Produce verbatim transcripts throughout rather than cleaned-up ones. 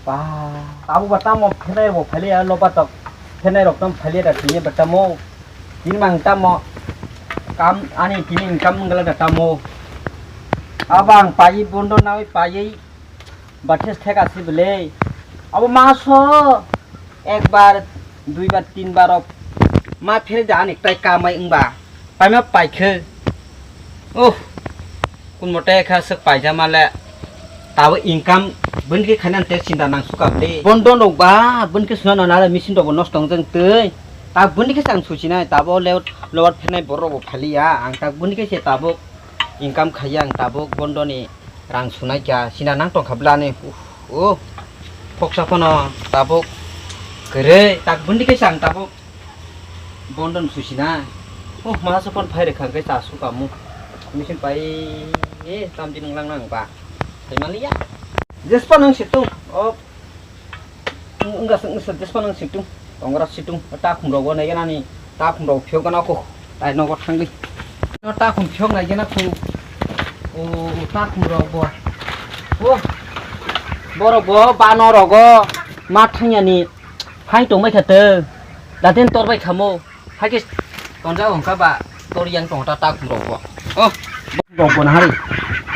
Ba, abo ba tamo phenai rok bo phailiya, loba tok phenai rok tamo phailiya da tini ba tamo. Tini mang tamo kam ani tini income wngla da tamo. Abo ang paiwi bondo nawi paiwi ba thes thek asi bwle. Abo maso ekbar, duibar, tinbar rok ma phere da ani tai kamai wngba. Paima paikhe. Oh, kun mote kha swk paijama le. Tabo income bini khe khaina te chinta nang suka bwle. Bondo nok ba, bini khe suna nana machine rok bo nosto wng jang twi. Ta bini khe ang suchinai, tabo le lower phenai borok bo phaliya. Ang ta bini khe se tabuk income khaiya, ang tabuk bondo ni rang sunai kha. Sina nang tong kha bwle ani. Uh, uh. Khoksa phano tabuk kwrwi, tak bini khe ang tabuk Bondon susi na. Oh, masa pon phai rwkha hwnkhe cha su kamu. Machine pai, eh, tam di nang lang nang ba. Phai maliya. Jespa nang situng. Oh. Wngka se, wngka se, jespa nang situng. Tongra situng. Ta khum rok bo nai gana ni. Ta khum rok phiyok gana ko. Tai nogo thangdi. No ta khum phiyok nai gana ko. Oh, ta khum rok bo. Oh. Borok bo bano rogo. Ma thangya ni. Hai tong bai kha te. Daten tor bai khamo. Hai khe tonjak wngkha ba tor yang tong ta ta khum rok bo. Oh, rok bo na hari.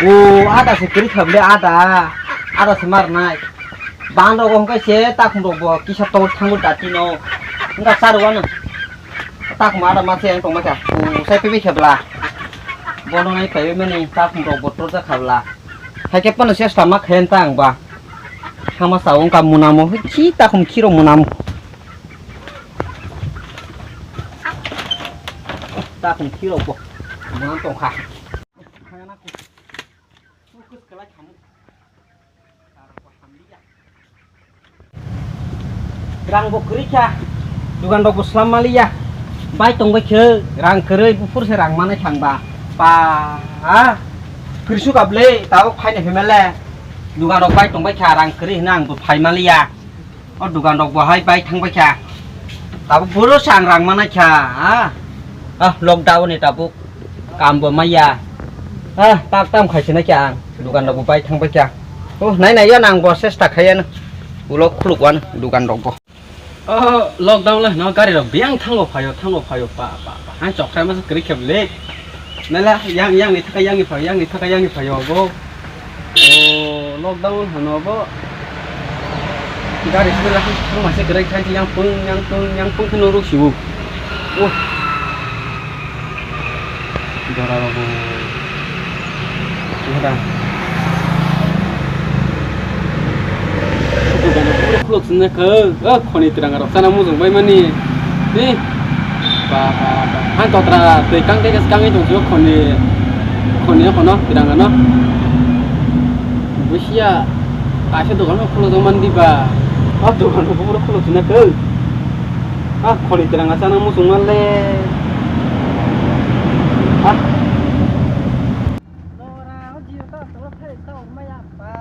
O ada se kri khable ada. Ada se mar nai. Ban rok hongkai se ta khum rok bo kisa tor thango dati no. Wngka sar wano. Ta khum ada ma se yang tong ma kha. O sai pe bi khebla. Bono nai phai mani ta khum rok bo tor ja khabla. Hai khe pano se sta ma khen ta ang ba. Hama sa wngka munamo. Khi ta khum khiro munamo. Takung khirok bo. Mwnang tongkha. Rang bo kwrwi kha. Dugan rok bo slam maliya. Bai tong bai khe rang kwrwi buphur se rang manai thang ba. Pa. Kwrwi su kable tabuk phaini phimale. Dugan rok bai tong bai kha rang kwrwi hwnwi ang bo phai maliya. O dugan rok bo hai bai thang bai kha. Tabuk boro se ang rang manai kha. Ah, ah, lockdown ni tabuk kam bo maya. Ah, tak tam khai sinai kha ang. Dugan rok bo bai thang bai kha. Oh, nai nai ya nang bo sesta khai ano. Ulo khuluk wan dugan rok bo. Oh, lockdown le no gari rok biang thango phayo, thango phayo pa pa pa. Hai chokrai masa kri khe le. Nala yang yang ni thaka yang ni phayo, yang ni thaka yang ni phayo bo. Oh, lockdown hano bo. Gari sila hang masa krai khai yang pung yang pung yang pung kheno ruk sibu. Oh. Jora rok bo. Wada. Khuluk sini khe, oh, khoni tiranga rok sana mujung bai mani. Ni. Ba, ba, ba. Han totra twi kang twi kang tong sio khoni. Khoni kono tiranga no. Busia. Kaisa dokan khuluk jong man diba. Oh, dokan khuluk sini khe. Ah, khoni tiranga sana mujung man le. Ah. Lora, o Jio ta tolo phai ta ormaya pa.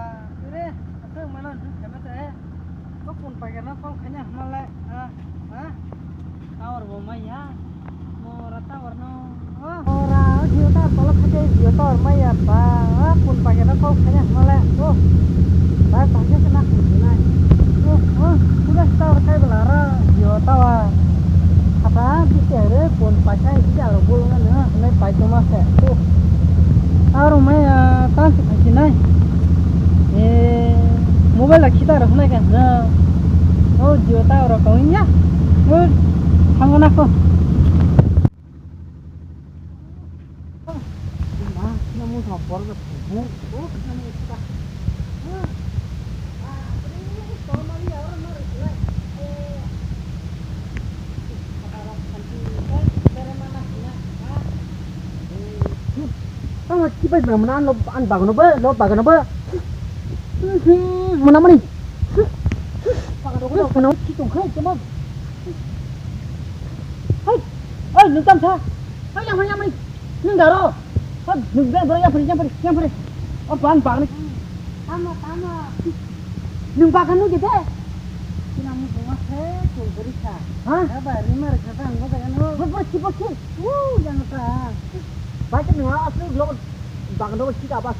Ire, aswk mano duk khema se. Ko kun pager no kol khanya hmale. Ha? Ha? Tower bo maya. Lora tower no. Oh, lora, o Jio ta tolo phai Jio tower maya pa. Ah, kun pager no kol khanya hmale. Oh. Bai pager se na kun nai. Oh, oh, kuda tower khai bela ra Jio tower. Hata bisi are phone paisa bisi aro bolong ano hwnwi pai tongma khe. Aro maya tan se khaisi nai. E mobile la khita aro hwnai khe hwno. O Jio ta aro tong ya. O thango na ko. Tamo kibai bang mana lo an bagano ba lo bagano ba. Mana mani. Mana ki tong khai tamo. Hai. Hai nung tam sa. Hai yang yang mani. Nung daro. Hai nung daro yang pari yang pari yang pari. Oh bang bang ni. Tamo tamo. Nung bagano gede. Sina mu bunga se kun beri sa. Ha? Ba rimar kata ang bagano. Bor bor ki bor ki. Woo, yang ta. Baik ni ha asli lo bagano ki ka bas.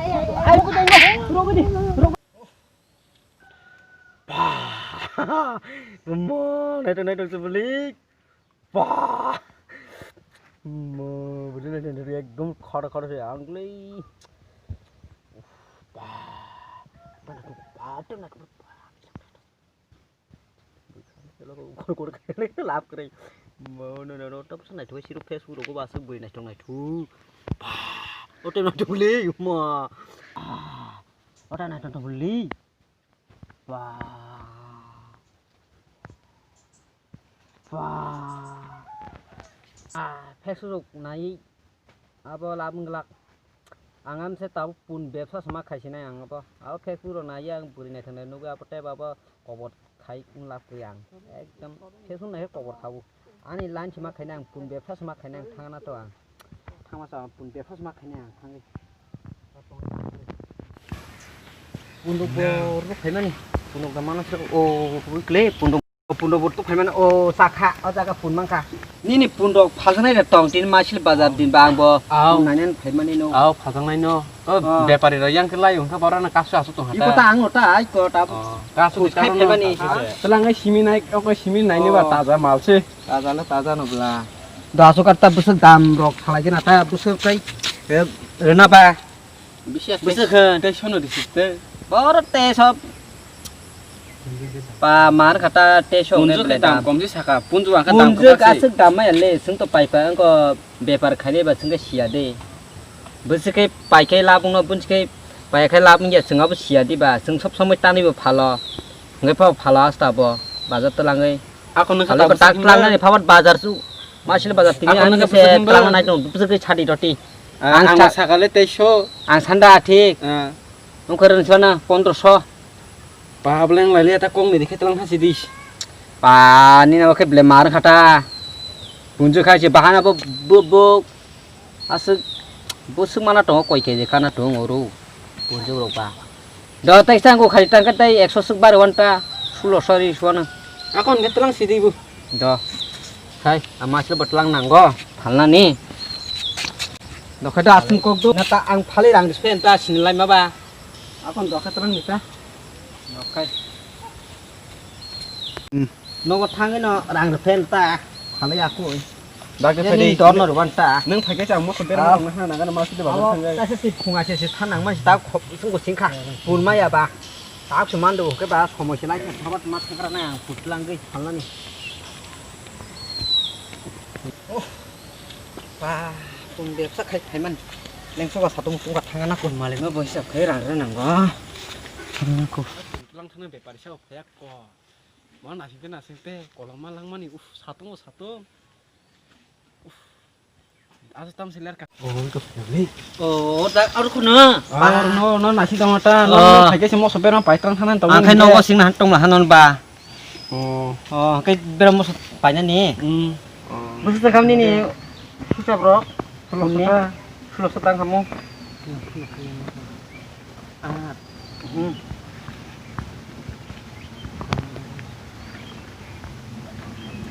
Ai, rogo di, rogo di, rogo. Bah! Mo, naitok, naitok, sebeli. Bah! Mo, beli naitok, naitok, ekdom khoro, khoro se, anglai. Bah! Bah, naitok, bah, naitok, naitok, bah. Kor kor kor lap kre. Mo no no no top sa nai thoi siruk Facebook rok ba suk bui nai thong nai thu. Ba. O te no thung le ma. Ah. O ta nai thong thong le. Ba. Ba. Ah, Facebook rok nai. Abo labwng glak. Ang amse tabuk pun bebsa sema khaisinai ang abo. Abo Facebook rok naiya ang bwrwi naithok nai nugwi abo tei abo kobor khai wng lab kri ang. Ekdom Facebook naikhe kobor khabu. Ani line sema khainai ang pun bebsa sema khainai ang thangna to ang. Thangma sa pun bebsa sema khainai ang thangwi. Punduk bor bo khaimani. Punduk da mana se o kle punduk. O pundo bo tuk phaimani o chakha, o jaga pun mankha. Nini pundo phaljaknai de tong tin masil bazar din ba ang bo. Aw. Pun nainani phaimani no. Aw, phaljaknai no. O bepari rok yang khe lai wngkha borok no kasu asuk tong hata. Iko ta ang no ta, iko ta. O, kasu khai phaimani. Telang ai simi nai, o khe simi nai ni ba taja mal se. Taja le taja no bla. Da asuk ta bwswk dam rok phalai gena ta bwswk kai. Rena ba. Bisi aswk. Bwswk khe tei sono risi tei. Boro tei sob. Pa mar kata tei sok. Punju khe dam kom si saka. Punju ang khe dam kom si. Aswk dam maya le swng to pai pa angko bepar khaile ba swng khe siya de. Bwswk khe pai khe labung no bunsi khe pai khe labung ya swng abo siya di ba swng sob somoi tanwi bo phalo. Hwnkhe pa phalo asta bo bazar twlangwi. Ako nang kata tak twlangnani phabat bazar su. Masile bazar tini ang se twlangna nai tong bwswk khe sadi roti. Ang sakale tei so. Ang sanda thik. Nungkhe rwng sona pondro so. Pableng lai le ta kong ni dikhe tlang hasi dis. Pa ni na khe ble mar khata. Punju khai se bahana bo bo bo. Aswk bo swk mana tongo koi keje kana tongo oro. Punju rok ba. Do tei sang ko khai tang kai tei ekso swk bar wanta sulo sori suana. Akon khe tlang sidi bo. Do. Khai, ama asle botlang nanggo, phalnani. Dokhai da aswng kok do. Nata ang phalwi rang dispe ta sinilai ma ba. Akon dokhai tlang nita. Dokhai. Hmm. Nogo thangwi no rang rwphen ta. Phalwi aku. Dagi phai di. Dor no rwban ta. Nang phai khe chang mo khobera nang na nang ma sidi ba thang. Kaisa si phunga se se thanang ma si ta khop sung ko singkha. Pun ma ya ba. Tak se mando ke ba somoi se lai khe thabat ma thangra na ang putlang gei phalnani. Oh. Ba, pun bebsa khai khai man. Lengso ba satung tung ka thanga na kun male no bo hisab khai rang rang nang go. Thanga na ko. Lang thana bepari sa phaya ko. Ma nasing te nasing te kolom ma lang mani uf satung o satung. Asa tam seler ka. Oh, itu sekali. Oh, tak aru kuna. Ah, no, no, nasi tong ta, no, no, pakai semua sopir mah paitang sana tong. Angkai no sing na tong lah non ba. Oh. Oh, angkai berapa musuh paina ni? Hmm. Musuh sekam ni ni. Susah bro. Sulo sota. Sulo sota kamu. Ah. Hmm.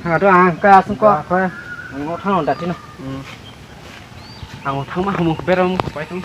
Hang ado ang ka asung ko. Ang ngo thang da tino. Hmm. Ang ngo thang ma mo bera mo pai tong.